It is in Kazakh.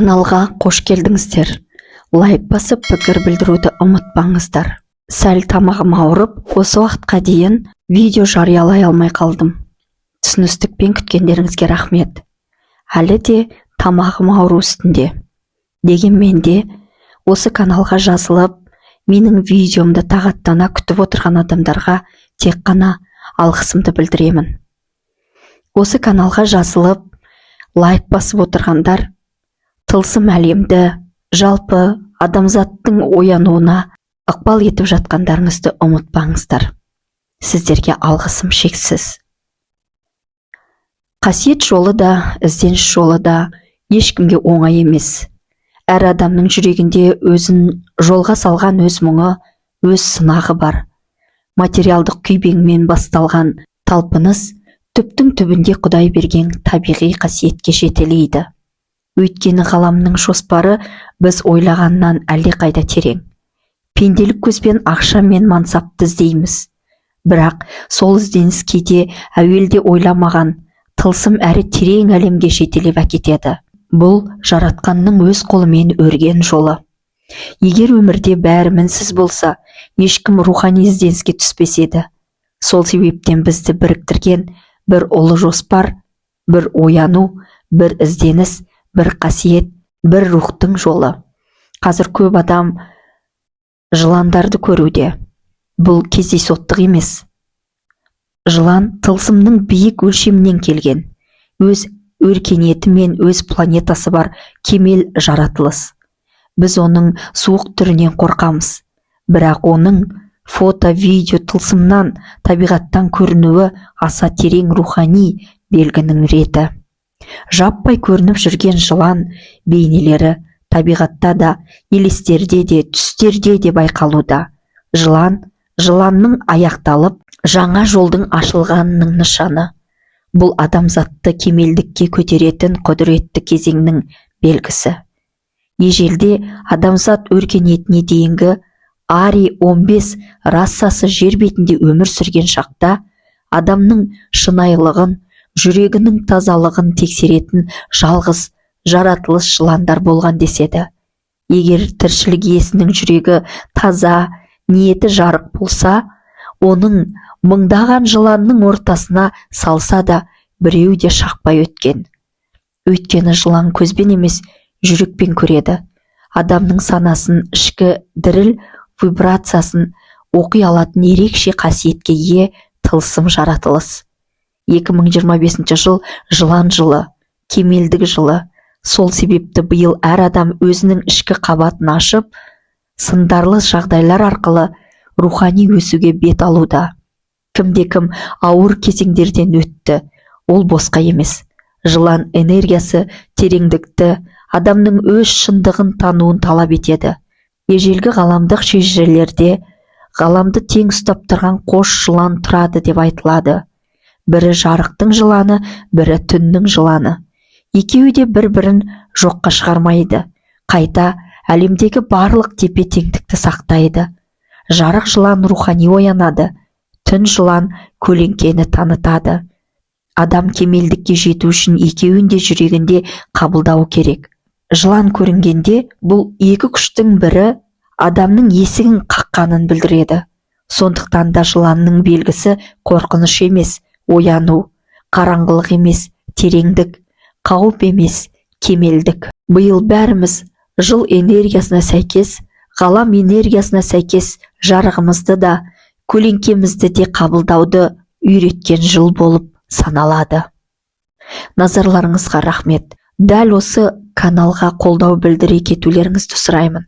Каналға қош келдіңіздер! Лайк басып, пікір білдіруді ұмытпаңыздар. Сәл тамағым ауырып, осы уақытқа дейін видео жариялай алмай қалдым. Түсіністікпен күткендеріңізге рахмет. Әлі де тамағым ауру үстінде. Дегенмен де осы каналға жазылып, менің видеомды тағаттана күтіп отырған адамдарға тек қана алғысымды білдіремін. Осы каналға жазылып, лайк басып отырғандар тылсым әлемді, жалпы адамзаттың оянуына ықпал етіп жатқандарыңызды ұмытпаңыздар. Сіздерге алғысым шексіз. Қасиет жолы да, ізденіс жолы да ешкімге оңай емес. Әр адамның жүрегінде өзін жолға салған өз мұңы, өз сынағы бар. Материалдық күйбеңмен басталған талпыныс түптің түбінде Құдай берген табиғи қасиетке жетелейді. Өйткені ғаламның жоспары біз ойлағаннан әлдеқайда терең. Пенделік көзбен ақша мен мансапты іздейміз. Бірақ сол ізденіс кейде әуелде ойламаған тылсым әрі терең әлемге жетелеп әкетеді. Бұл жаратқанның өз қолымен өрген жолы. Егер өмірде бәрі мінсіз болса, ешкім рухани ізденіске түспес еді. Сол себептен бізді біріктірген бір ұлы жоспар, бір ояну, бір ізденіс, бір қасиет, бір рухтың жолы. Қазір көп адам жыландарды көруде. Бұл кездейсоқтық емес. Жылан тылсымның биік өлшемінен келген, өз өркениеті мен өз планетасы бар кемел жаратылыс. Біз оның суық түрінен қорқамыз, бірақ оның фото, видео, тылсымнан, табиғаттан көрінуі аса терең рухани белгінің реті. Жаппай көрініп жүрген жылан бейнелері табиғатта да, елестерде де, түстерде де байқалуда. Жылан жыланның аяқталып, жаңа жолдың ашылғанының нышаны. Бұл адамзатты кемелдікке көтеретін құдіретті кезеңнің белгісі. Ежелде, адамзат өркениетіне дейінгі Ари 15 расасы жер бетінде өмір сүрген шақта, адамның шынайылығын, жүрегінің тазалығын тексеретін жалғыз жаратылыс жыландар болған деседі. Егер тіршілік иесінің жүрегі таза, ниеті жарық болса, оның мыңдаған жыланның ортасына салса да, біреу де шақпай өткен. Өйткені жылан көзбен емес, жүрекпен көреді. Адамның санасын, ішкі діріл, вибрациясын оқи алатын ерекше қасиетке ие тылсым жаратылыс. 2025 жыл жылан жылы, кемелдік жылы. Сол себепті биыл әр адам өзінің ішкі қабатын ашып, сындарлы жағдайлар арқылы рухани өсуге бет алуда. Кімде кім ауыр кезеңдерден өтті, ол босқа емес. Жылан энергиясы тереңдікті, адамның өз шындығын тануын талап етеді. Ежелгі ғаламдық шежірелерде ғаламды тең ұстап тұрған қос жылан тұрады деп айтылады. Бірі жарықтың жыланы, бірі түннің жыланы. Екеуі де бір-бірін жоққа шығармайды, қайта әлемдегі барлық тепе-теңдікті сақтайды. Жарық жылан рухани оянады, түн жылан көлеңкені танытады. Адам кемелдікке жету үшін екеуін де жүрегінде қабылдауы керек. Жылан көрінгенде, бұл екі күштің бірі адамның есігін қаққанын білдіреді. Сондықтан да жыланның белгісі қорқыныш емес, ояну, қараңғылық емес, тереңдік, қауіп емес, кемелдік. Биыл бәріміз жыл энергиясына сәйкес, ғалам энергиясына сәйкес жарығымызды да, көлеңкемізді де қабылдауды үйреткен жыл болып саналады. Назарларыңызға рахмет. Дәл осы каналға қолдау білдіре кетулеріңізді сұраймын.